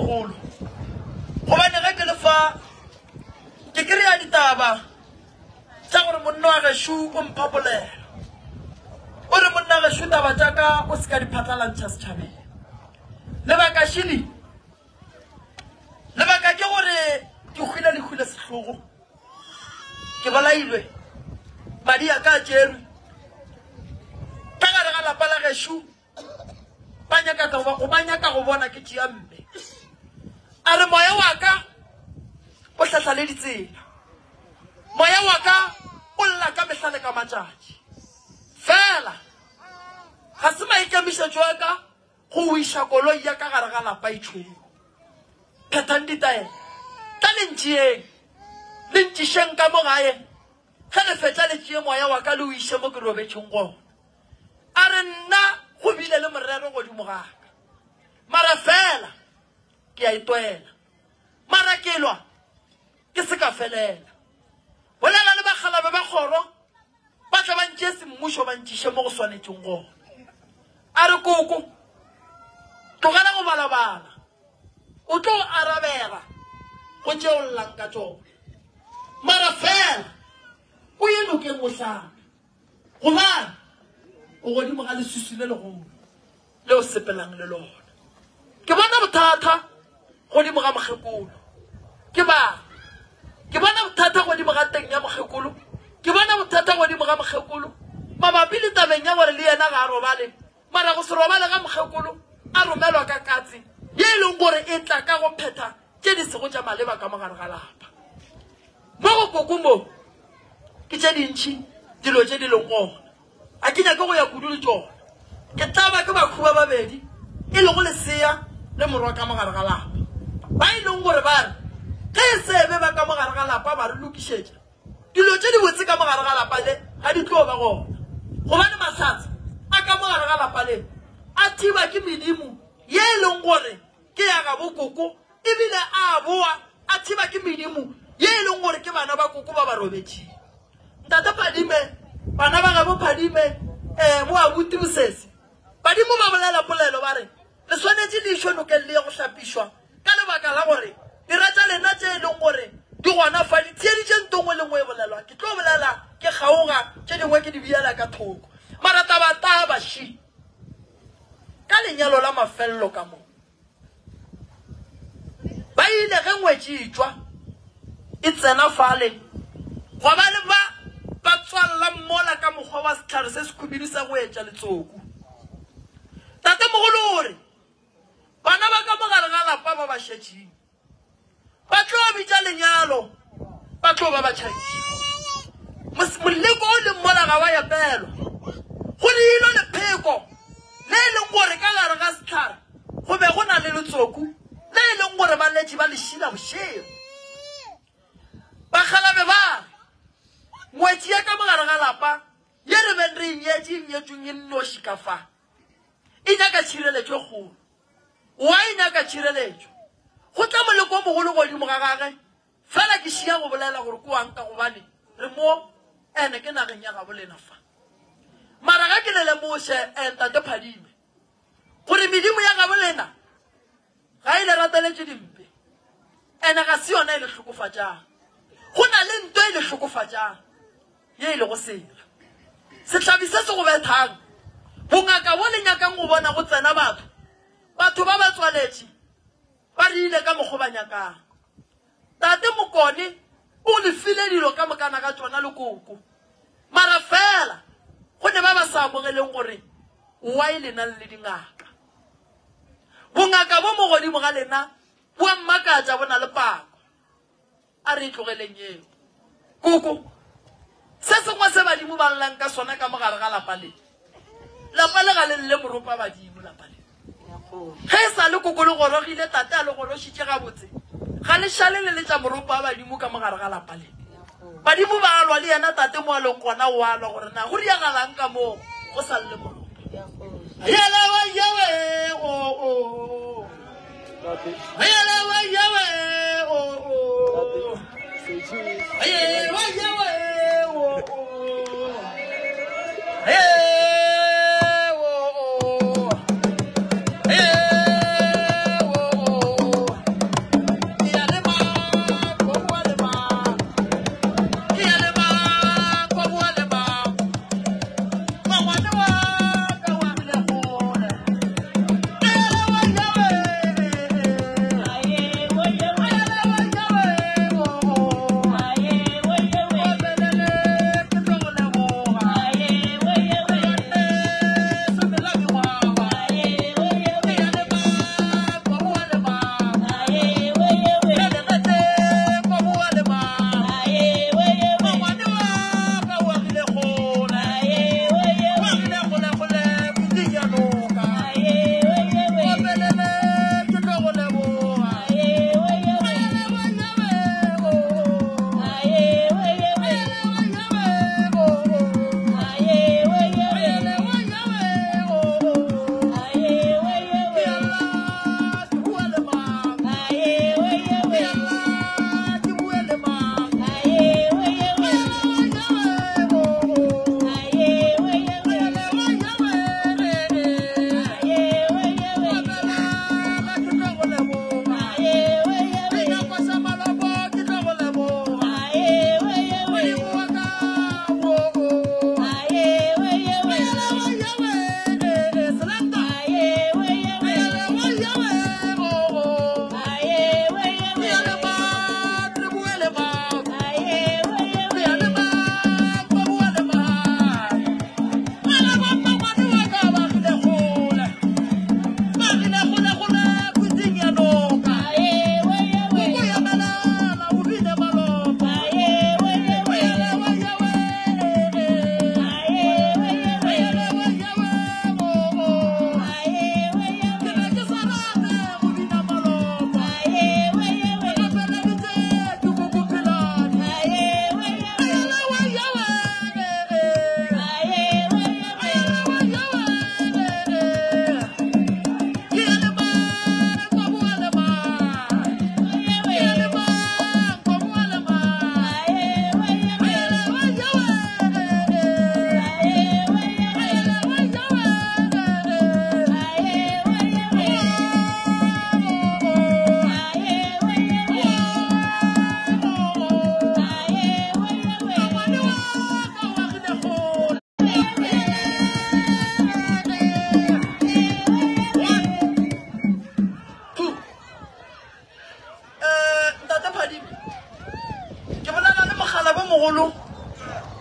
mogolo gobane ge ke le fa ke kry-a ditaba tša gore monna wa gešo o mpha polelo o re monna gešo taba tša ka o se ka di phatlalantšha setšhabeng lebaka šili lebaka ke gore ke hwile lehu le sehlogo ke bolailwe madi a ka a tšerwe ka gare ga lapa la gešo ba nyaka go ba nyaka go bona ke tšea mme a re moya wa ka o hlahla le ditsela moya wa ka o lla ka mehla le ka matšatši fela ga se maikemišetšo a ka go iša koloi ya ka gare ga lapa e tšhweu phethang ditaelo tla le ntšeeng le ntšišeng ka mo gae ge le fetša le tšee moya wa ka le o iše mo ke robetšeng gona A re, Nna go bile le morero godimo ga ka, mara fela ke a itwela. Mara ke lwa ke se ka felela. Bolela le bakgalabe ba kgoro ba tle ba ntšee semmušo ba ntšiše mo go swanetšeng gona. A re, Koko, tlogela go balabala, o tlo arabega go tše o llang ka tšona. Mara fela o ye nokeng o hlape. Gobane o godimo ga leswiswi le legolo le o sepelang le lona. Ke bona bothata godimo ga mokgekolo. Ke ba. Ke bona bothata godimo ga teng ya mokgekolo. Ke bona bothata godimo ga mokgekolo mabapi le tabeng ya gore le yena ga a robale. Mara go se robale ga mokgekolo a romelwa ka katse ye e leng gore e tla ka go phetha tše di sego tša maleba ka mo gare ga lapa. Mo go koko mo ke tše dintši dilo tše di leng gona. A ke nyake go ya kudu le tšona. Ke tla ba ke bakhu ba babedi e lego lesea le morwa ka mo gare ga lapa ba e leng gore ba re ge e se be ba ka mo gare ga lapa ba re lokišetša dilo tše dibotse ka mo gare ga lapa le ga di tlo ba gona gobane mahlatse a ka mo gare ga lapa le a thiba ke medimo ye e leng gore ke ya gabo koko ebile a boa a thiba ke medimo ye e leng gore ke bana ba koko ba ba robetšeng ntate phadime bana ba gabo phadime um bo abuti bosese badimo ba bolela polelo ba re le swanetše le išwe nokeng le ye go hlapišwa ka lebaka la gore dira tša lena tše e leng gore di gona fa di theeditše nto nngwe le nngwe e bolelwa ke tlo bolela ke kgaoga tše dingwe ke di beela ka thoko mara taba taba ši ka lenyalo la mafelelo ka mo ba ile ge ngwetši e tšwa e tsena fale gwa ba le ba ba tswalla mmola ka mokgwa wa sehlare se sekhubidu sa go etša letsoku tatemogolo o re bana ba ka mo gare ga lapa ba ba šetšeng Ba tlo bitša lenyalo, ba tlo ba ba tšhaiša. Moleko o leng mola ga wa epelwa. Go leilo lepheko le e leng gore ka gare ga sehlare go be go na le letsoku le e leng gore ba letše ba le šila bošego. Bakgalabe ba re, Ngwetši ya ka mo gare ga lapa ye re beng re e nyetše e nyetšweng e nnoši ka fa, e nyaka tšhireletšo e kgolo. Wa e nyaka tšhireletšo. Go tla moleko o mogolo godimo ga gage, fela ke šia go bolela gore ke wang ka gobane re mo ene ke nageng ya gabo lena fa. Mara ga ke le lemoše, eh, Ntate Phadime, gore medimo ya gabo lena ga e le ratele tše dimpe, ene ga se yona e le hlokofatšang. Go na le nto e le hlokofatšang ye e lego sela. Sehlabi se se go bethang, bongaka bo le nyakang go bona go tsena batho, batho ba ba tswaletše ba rile ka mokgo ba nyakang. Tate Mokone o le file dilo ka mokana ga tšona le koko, mara fela go ne ba ba sa amogeleng gore why lena le le dingaka. Bongaka bo mo godimo ga lena bo a mmakatša bo na le pako. A re e tlogeleng yeo. Koko, se sengwe se badimo ba llang ka sona ka mo gare ga lapa le. Lapa le ga le lle moropa badimo lapa le. Ge e sa le koko le gorogile tate a le gorošitše gabotse, ga le šale le letša moropa wa badimo ka mo gare ga lapa le. Badimo ba lwa le yena tate mo a leng gona o a lwa gore na go diagalang ka moo go sa lle moropa. Yela wa yewe o o. Yela wa yewe o o. Yela wa yewe o o. Hey o o. Hey o o.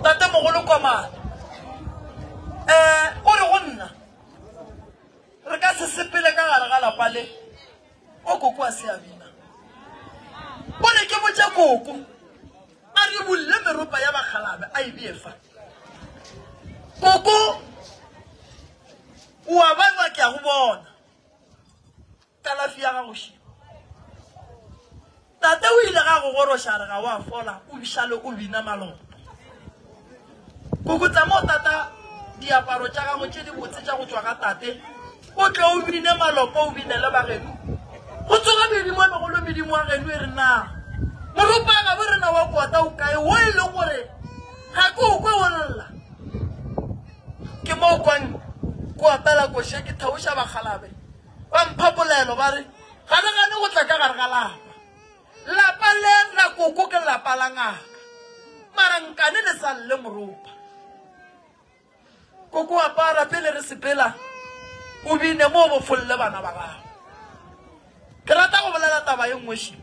Tatemogolo Komane um o re go nna re ka se sepele ka gare ga lapa le o koko a se a bina. O re ke botše koko a re bulle meropa ya bakgalabe a e bee fa. Koko o a balwa ke a go bona. Kalafi ya gago še. Tate o ile ga go goroša a re ga wa fola, o bšale o bina malopo. Koko tsama o tata diaparo tša gago tše dibotse tša go tšwa ga tate, o tle o bine malopo o binele bageno. Go tsoga medimo e megolo medimo wa geno e re na moropa gabo rena wa kota o kae wo e leng gore ga ke o kwe o lla. Ke mo o kwang ko opela koše ke theoša bakgalabe. Ba mpha polelo ba re, Ga re gane go tla ka gare ga lapa. Lapa le la koko ke lapa la ngaka. Mara nkane le sa lle moropa. Koko apara pele re sepela, o bine mo o bofolle bana ba gago. Ke rata go bolela taba ye nngwe še.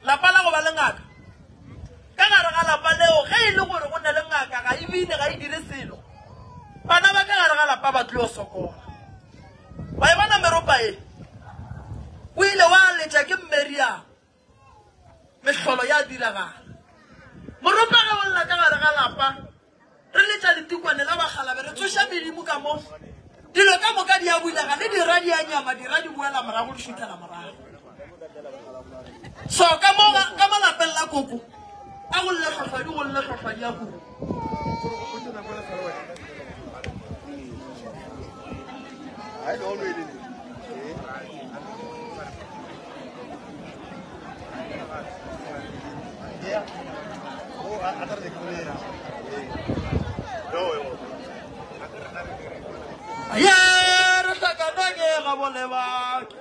Lapa la go ba le ngaka. Ka gare ga lapa leo ge e le gore go na le ngaka ga e bine ga e dire selo. Bana ba ka gare ga lapa ba tlo sokola. Wa e bona meropa ye? O ile wa letša ke Meriam. Mehlolo ya diragala. Moropa ge o lla ka gare ga lapa, re letša letikwane la bakgalabe, re tsoša medimo ka mo. Dilo ka moka di a bulega, le dira di a nyama, dira di boela morago, di šuthela morago. So ka mo ka mo lapeng la koko, a go lle hlwahlwadi, go lle hlwahlwadi ya koko. Ye re hlakanenge ga bo lebake.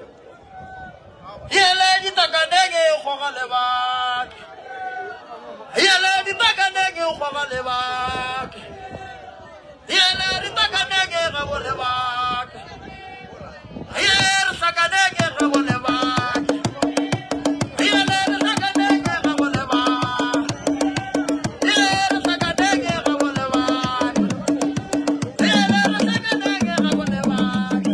Yele ditakanenge goga lebake. Yele ditakanenge goga lebake. Yele ditakanenge ga bo lebake. Ye re hlakanenge ga bo lebake. Yele re hlakanenge ga bo lebake. Ye re hlakanenge ga bo lebake. Yele re hlakanenge ga bo lebake.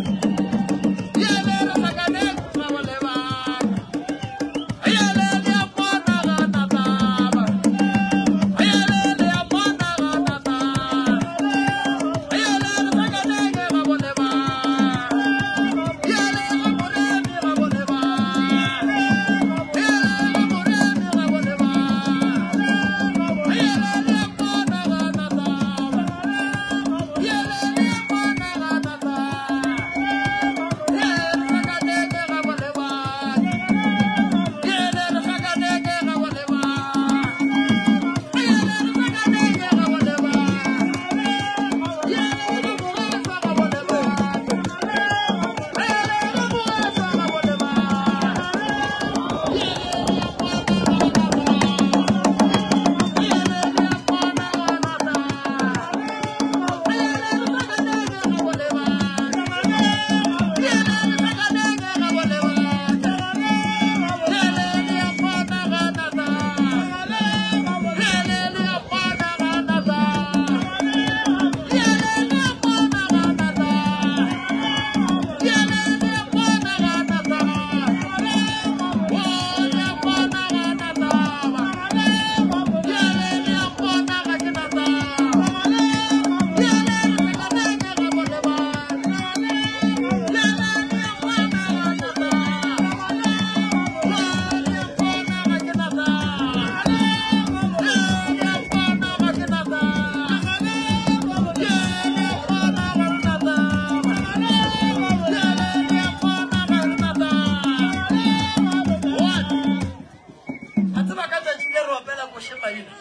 A tseba ka tšatši le re opela koše maina.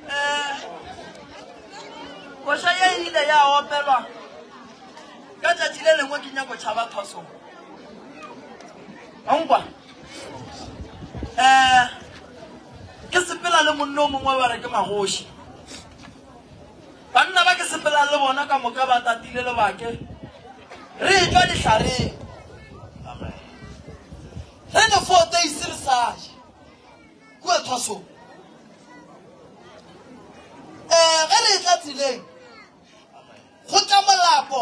Eh, koša ye e ile ya opelwa ka tšatši le lengwe ke nyako tšhaba thosong. Ankwa. Eh, ke sepela le monna o mongwe ba re ke magoši. Banna ba ke sepelang le bona ka moka ba tatile lebake. Re etšwa dihlareng. Re ne 4 days re sa je kua thwasong. tseleng go tla molapo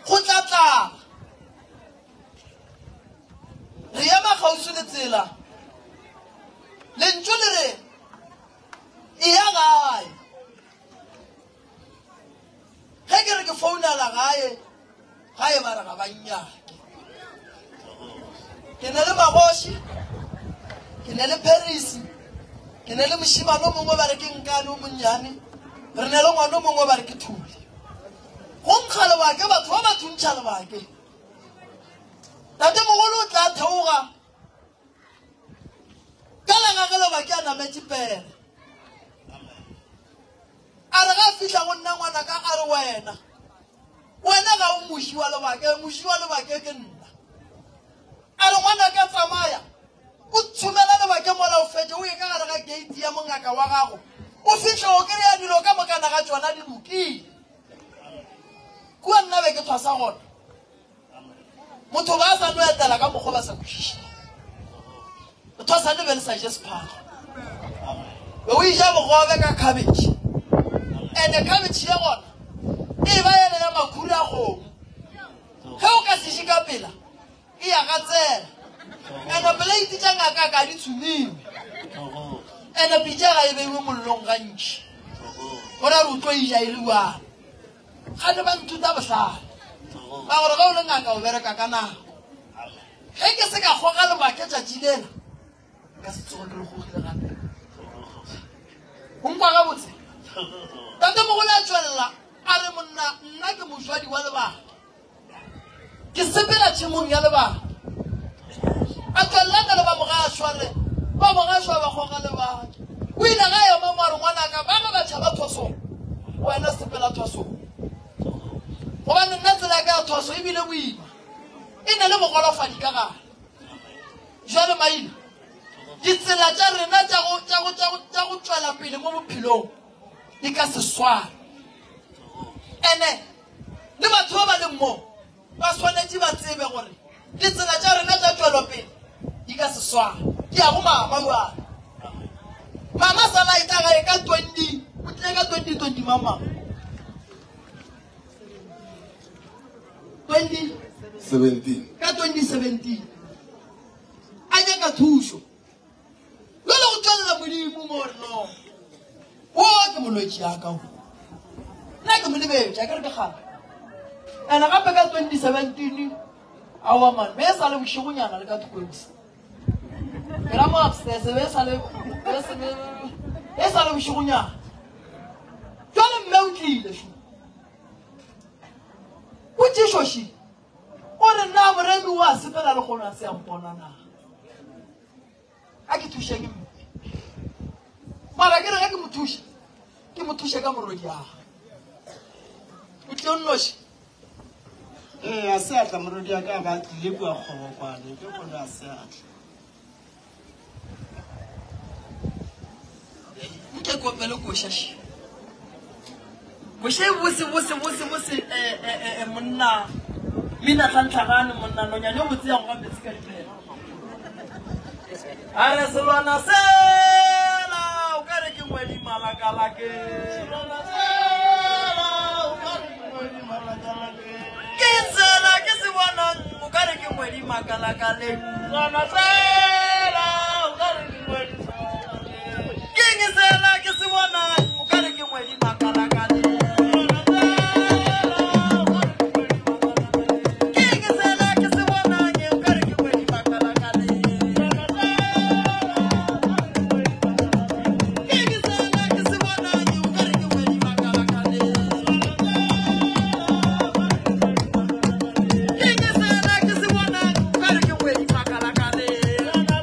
go tla tlala re ema kgauswi le tsela lentšu le re eya gae ge ke re ke founela gae gae ba re ga ba nnyake ke ne le magoši ke ne le paris ke ne le mošimane o mongwe ba re ke nkane o monnyane re ne le ngwane o mongwe ba re ke thule go nkga lebake batho ba ba thuntšha lebake tatemogolo o tla theoga ka lega ge lebake a nametše pere a re ga a fihla go nna ngwanaka a re wena wena ga o moši wa lebake moši wa lebake ke nna a re ngwanaka tsamaya o tshumela lebake mola o fetše o ye ka gare ga gate ya mongaka wa gago o fihle o kry-a dilo ka mokana ga tšona di lokile kua nna be ke thwasa gona motho ba sa no etela ka mokgwa ba sa kwešiše thwasa le be le sa je sephara be o ija bogobe ka cabbage ene cabbage ya gona e ba ele ya makhura a kgomo ge o ka se je ka pela e ya gatsela ene plate tša ngaka ka di tshumiwe ene pitša ga e beiwe mollong gantši gona re o tlo ija e le bjang Gane ba nthuta bohlale ba gore ge o le ngaka o bereka ka nako. Ge ke se ka goga lebake tšatši lela, nka se tsoge ke le gogile gape. O nkwa gabotse? Tatemogolo a tšwelela a re monna nna ke mojwadi wa lebaka. Ke sepela tšhemong ya lebaka. A tšwelela pele ba mogašwa re ba mogašwa ba goga lebaka. O ile ga ema mo a re ngwanaka ba ge ba tšhaba thwasong wena sepela thwasong. Gobane nna tsela ya ka ya thwaso e bile boima e ne le bogolofadi ka gare. Jwale maina ditsela tša rena tša go tšwela pele mo bophelong di ka se swane. Ene Le batho ba ba leng mo ba swanetše ba tsebe gore ditsela tša rena tša tšwelopele di ka se swane. Ke ya go mama bjale. Mama sala e tla gae ka 20, o tlile ka 2020 mama. 2017. Ka 2017. A nyaka thušo. Jale go tšwelela Modimo mo re no. O ke molwetši ya ka o. Nna ke mo lebetše, a ke re ke kgale. Ene gape ka 2017 aowa man, be e sa le bošegonyana le ka thokobisa. Ke ra mo upstairs, be e sa le e sa le bošegonyana. Jwale mme o tlile šo. Potšišo še, o re na moremi o a sepela le kgono a se a mpona na? A ke thuše ke mme mara ke re ge ke mo thuša ke mo thuše ka morwedi ya gagwe o tlile o nnoši Ee, a se a tla morwedi ya ka ba tlile kua kgobokwane ke gone a se a tla. Nke ke opele koša še. Koša e bose bose bose bose eh, eh, eh, eh, monna mina tlhantlhagane monna nonyane o botse ya go ga metsi ka diphela. A re selwana sela o ka re ke ngwedi malakalake. Selwana sela o ka re ke ngwedi malakalake. Ke tsela ke se bonang o ka re ke ngwedi makalakaleng. Selwana sela o ka re ke ngwedi Ke eng sela ke se bonang o ka re ke ngwedi makalakaleng. Ke eng sela ke se bonang o ka re ke ngwedi makalakaleng. Ke eng sela ke se bonang o ka re ke ngwedi makalakaleng. Ke eng sela ke se bonang o ka re ke ngwedi makalakaleng.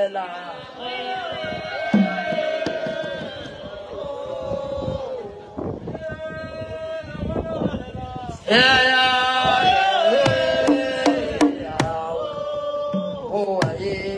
walela. Yeah, yeah, yeah, oh, yeah.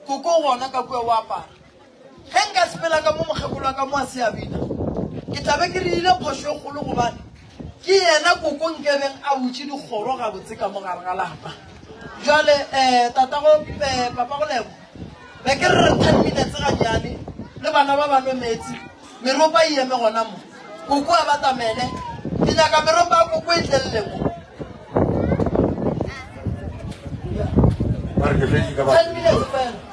Koko gona ka kua o apara. Ge nka sepela ka mo mokgekolo wa ka mo a se a bina, ke tla be ke dirile phošo e kgolo gobane ke yena koko nkebeng a butše dikgoro gabotse ka mo gare ga lapa. Jwale um tatago um papago Lebo, be ke re re 10 minutes gannyane le bana ba ba nwe meetse, meropa e eme gona mo. Koko a batamele, ke nyaka meropa ya koko e tlelele mo. Ba re ke fetše ka ba. 10 minutes fela.